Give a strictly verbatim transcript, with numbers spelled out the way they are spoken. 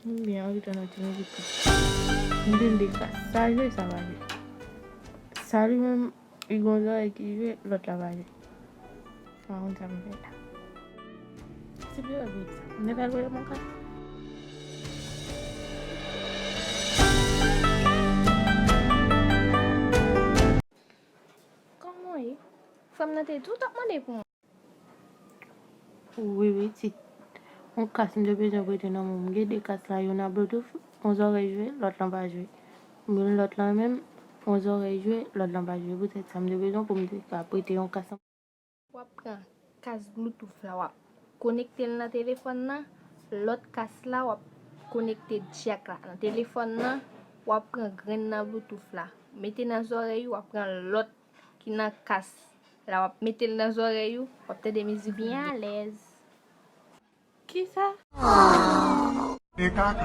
M byen anvi tann yon ti mizik tou. M tande kas sa jwe, sa pa jwe. Sa li menm, li gon zòrèy ki jwe, lòt la pa jwe. M pa konn sa m fè la. Se pi rapid sa. M te pral voye m yon kas. Kòman w ye? Frè m nan te di w t ap mande pou mwen. Wi, wi, ti. Yon kas m te bezwen prete nan men w. M gen de kas la, youn nan Bluetooth, yon zòrèy jwe, lòt lan pa jwe. Men lòt lan menm, yon zòrèy jwe, lòt lan pa jwe. Poutèt sa, m te bezwen pou m te ka prete yon kas. W ap pran kas Bluetooth la, w ap konekte l nan telefòn nan. Lòt kas la, w ap konekte djak la nan telefòn nan. W ap pran grenn nan Bluetooth la, mete nan zòrèy ou, w ap pran lòt ki nan kas la, w ap mete l nan zòrèy ou, w ap tande mizik ou byen alèz. Kisa? E kaka.